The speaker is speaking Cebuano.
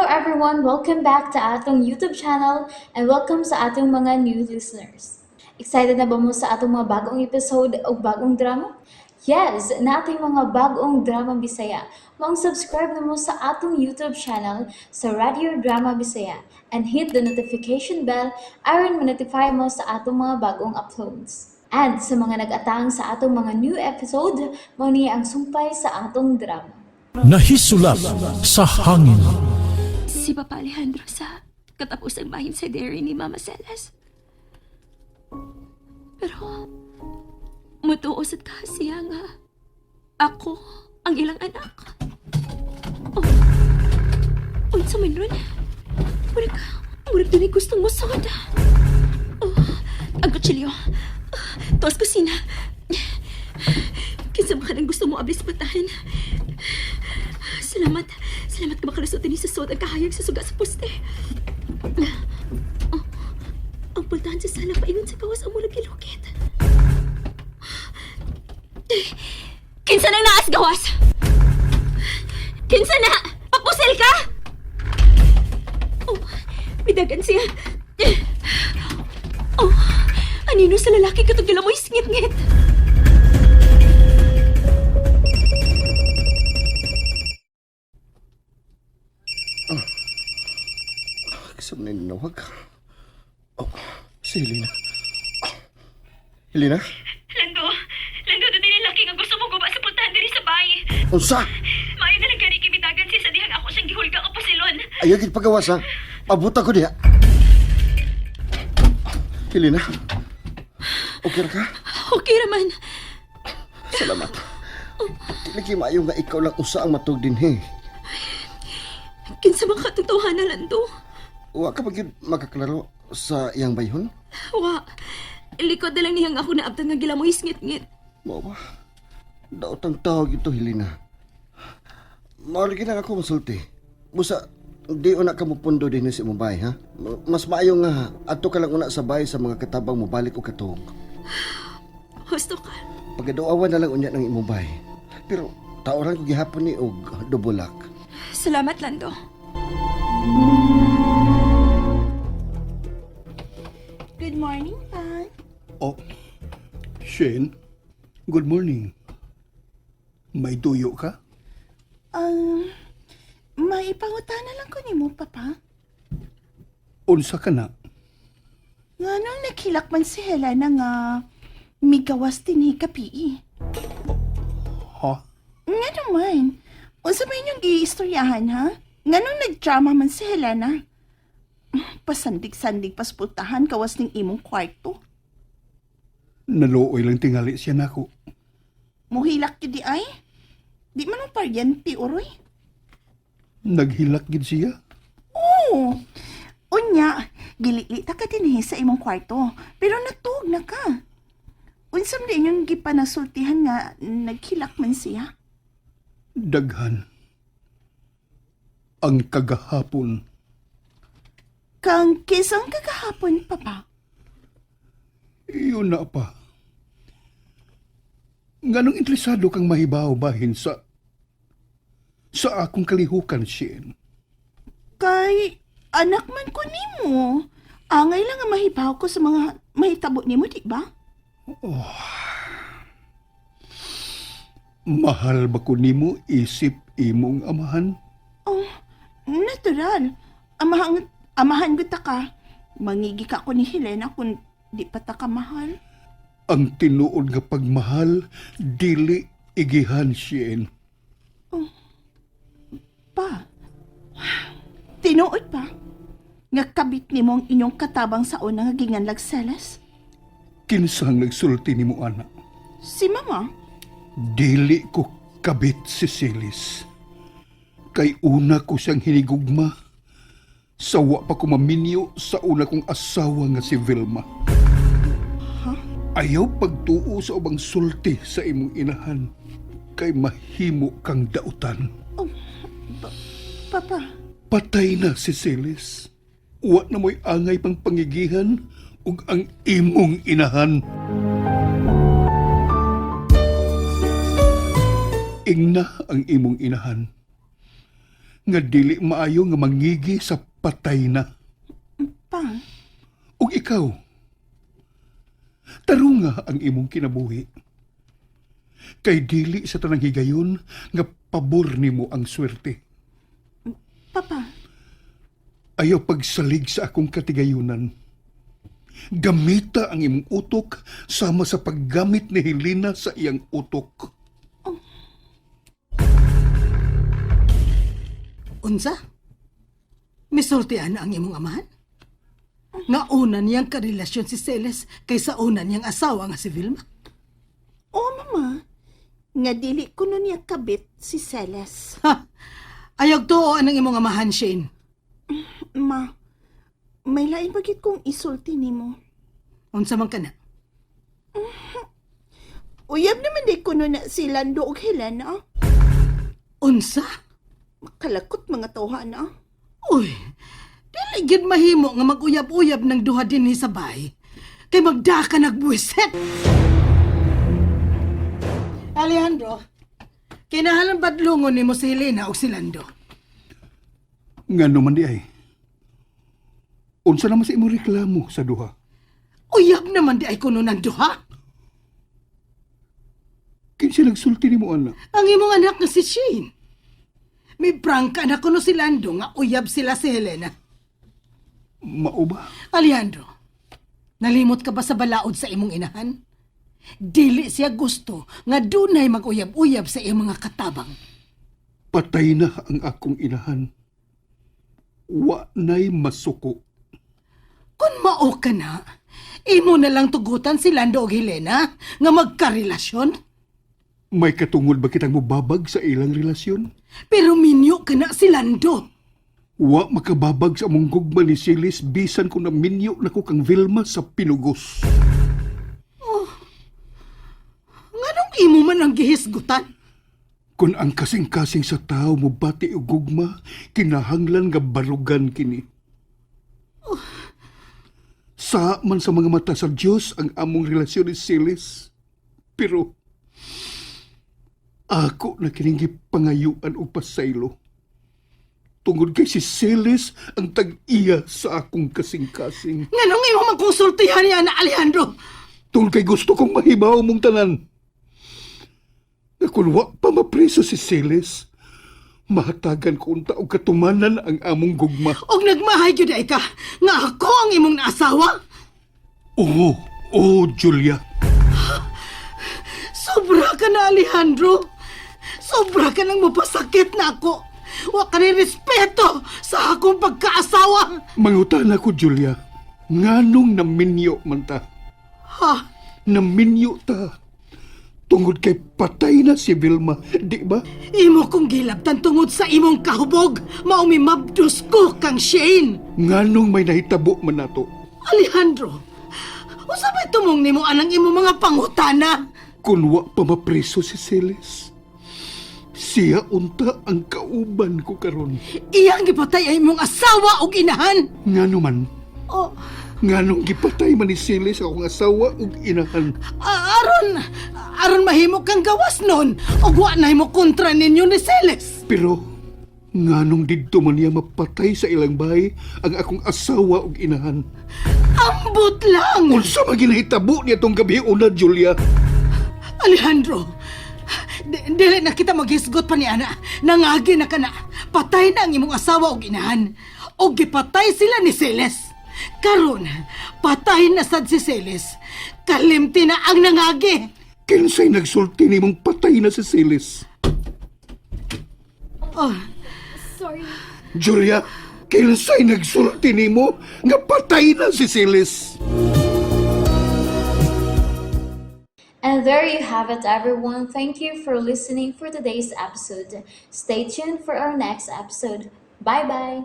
everyone! Welcome back to atong YouTube channel and welcome sa atong mga new listeners. Excited na ba mo sa atong mga bagong episode o bagong drama? Yes, nating mga bagong drama Bisaya. Maong subscribe na mo sa atong YouTube channel sa Radio Drama Bisaya and hit the notification bell aron ma-notify mo sa atong mga bagong uploads. And sa mga nag-atang sa atong mga new episode, mao ni ang sumpay sa atong drama. Nahisulap sa hangin. Si Papa Alejandro sa katapusang bahin sa dairy ni Mama Celes. Pero, mutuo sad ka siya nga ako ang ilang anak. Oh, unsa man ron? Murag, murag dunay gustong mosod. Oh, ang kutsilyo. Tuas kusina. Kinsa man kanang gusto mo ablis patahan. Salamat. Salamat ka makalusot ni sa suot ang kahayag sa suga sa poste. Oh, ang pultahan sa sala paingon sa gawas ang murag gilukit. Kinsa nang naas gawas? Kinsa na? Papusil ka? Oh, midagan siya. Oh, anino sa lalaki katong gilamoy singit-ngit? Kasama na ninawag. Oh, si Helena. Oh, Helena? Lando, Lando, doon din laki nga gusto mo guba sa pultahan diri sa bahay. Unsa? Maayo na lang gani kimidagan siya sa dihang ako siyang gihulga ka pasilon. Ayaw gid pagawas ha. Pabuta ko diha. Helena? Okay ra ka? Okay raman. Salamat. Dili kay maayo nga ikaw lang usa ang matug dinhi. Kinsa man katong tawhana, Lando? Wa ka pa gyud makaklaro sa iyang bayhon? Wa. Likod na lang niyang ako naabtan nga gilamoy ngit-ngit. Mao ba? Daot ang tawag ito, Helena. Mao lagi lang ako masulti. Busa, di una ka mupundo din sa imong bahay, ha? Mas maayo nga, adto ka lang una sa bahay sa mga katabang mobalik o katuog. Husto ka. Pagaduawan na lang unya ng imong bahay. Pero taoran ko gihapon ni og dubulak. Salamat, Lando. Good morning, Pa. Oh, Shane, good morning. May duyo ka? Maipangutana lang ko nimo, Papa. Unsa ka na? Nga nung naghilak man si Helena nga migawas dinhi kapii. Ha? Nga naman, unsa man inyong giistoryahan, ha? Nga nung nagdrama man si Helena. Pasandig-sandig paspultahan kawas ning imong kwarto. Naluoy lang tingali siya nako. Muhilak gyud di ay. Di man ang paryente, uroy. Naghilak gid siya. Oo. Unya, gilili ta ka dinhi sa imong kwarto, pero natuog na ka. Unsa man inyong gipanasultihan nga naghilak man siya? Daghan. Ang kagahapon. Kang kisang kagahapon, Papa. Iyon na pa. Nganong interesado kang mahibaw bahin sa akong kalihukan, Shane? Kay anak man ko nimo. Angay lang ang mahibaw ko sa mga mahitabo nimo, di ba? Mahal ba ko nimo isip imong amahan? Oh, natural. Amahan, amahan gud ta ka. Mangigi ka ko ni Helena kung di pa ta ka mahal. Ang tinuod nga pagmahal, dili igihan, Shane. Pa. Tinuod pa. Nga kabit nimo ang inyong katabang sa una nga ginganlag Celes. Kinsang nagsulti nimo ana? Si Mama. Dili ko kabit si Silis. Kay una ko siyang hinigugma. Sawa pa ko maminyo sa una kong asawa nga si Vilma. Ayaw pagtuo sa ubang sulti sa imong inahan. Kay mahimo kang dautan. Papa. Patay na si Silis. Wa na mo'y angay pang pangigihan ug ang imong inahan. Ingna ang imong inahan. Nga dili maayo nga mangigi sa patay na. Pa, Ug ikaw, tarunga ang imong kinabuhi. Kay dili sa tanang higayon nga pabor nimo ang swerte. Papa, Ayaw pagsalig sa akong katigayunan. Gamita ang imong utok sama sa paggamit ni Helena sa iyang utok. Unsa? Misultian na ang imong amahan? Nga una niyang karelasyon si Celes kaysa una niyang asawa nga si Vilma. Oo, mama. Nga dili ko nun niya kabit si Celes. Ha! Ayog tuoan ang imong amahan, Shane. Ma, may lain pagit kong isulti nimo. Unsa man ka na? Uyab naman di ko nun na si Lando og Helena. Unsa? Makalakot mga tawhan ah. Uy, dili gyud mahimo nga mag-uyab-uyab ng duha dinhi sa bahay. Kay magdaka nagbuwisit. Alejandro, kinahanglan badlongon nimo si Helena og si Lando. Nga naman di ay. Unsa naman sa imong reklamo sa duha? Uyab naman di ay kuno ng duha. Kinsa nagsulti nimo ana? Ang imong anak nga si Shane. May prangka na kuno si Lando nga uyab sila si Helena. Mao ba? Alejandro, nalimot ka ba sa balaod sa imong inahan? Dili siya gusto nga dunay mag-uyab-uyab sa iyang mga katabang. Patay na ang akong inahan. Wa na'y masuko. Kung mao ka na, imo na lang tugutan si Lando og Helena nga magkarelasyon. May katungod ba kitang mubabag sa ilang relasyon? Pero minyo ka na si Lando. Wa makababag sa among gugma ni Silis bisan kung naminyo na ko kang Vilma sa pinugos. Nganong imo man ang gihisgutan? Kung ang kasing-kasing sa tao mo bati og gugma, kinahanglan nga barugan kini. Sa man sa mga mata sa Dios ang among relasyon ni Silis. Pero ako na kining gipangayuan og pasaylo. Tungod kay si Silis ang tag-iya sa akong kasing-kasing. Nganong imo man konsultihan niya na Alejandro? Tungod kay gusto kong mahibaw mong tanan. Na kung wa pa mapriso si Silis, mahatagan ko unta og katumanan ang among gugma. Og nagmahay gyud ay ka nga ako ang imong naasawa? Oo, oo, Julia. Sobra ka na, Alejandro. Sobra ka nang mapasakit na ako. Wa ka ni respeto sa akong pagkaasawa. Mangutana ko, Julia. Nganong naminyo man ta? Ha? Naminyo ta. Tungod kay patay na si Vilma, di ba? Imo kong gilabtan tungod sa imong kahubog. Mao mabdus ko kang Shane. Nganong may nahitabo man nato? Alejandro, unsa may tumong nimo anang imong mga pangutana? Kung wa pa mapriso si Celes, siya unta ang kauban ko karon. Iyang gipatay ang imong asawa ug inahan. Ngano man, Oh, nganong gipatay man ni Celes akong asawa ug inahan. Aron aron mahimo kang gawas nun ug wa na himo kontra ninyo ni Celes. Pero nganong didto man niya mapatay sa ilang bahay ang akong asawa ug inahan. Ambot lang. Unsa man ginahitabo niya tong gabi una, Julia? Alejandro, dili na kita maghisgot pa ni ana. Nangagi na ka na. Patay na ang imong asawa ug inahan. Og gipatay sila ni Celes. Karon, patay na sad si Celes. Kalimti na ang nangagi. Kinsay nagsulti nimong patay na si Celes? Oh, Sorry. Julia, kinsay nagsulti nimo nga patay na si Celes? And there you have it, everyone. Thank you for listening for today's episode. Stay tuned for our next episode. Bye bye.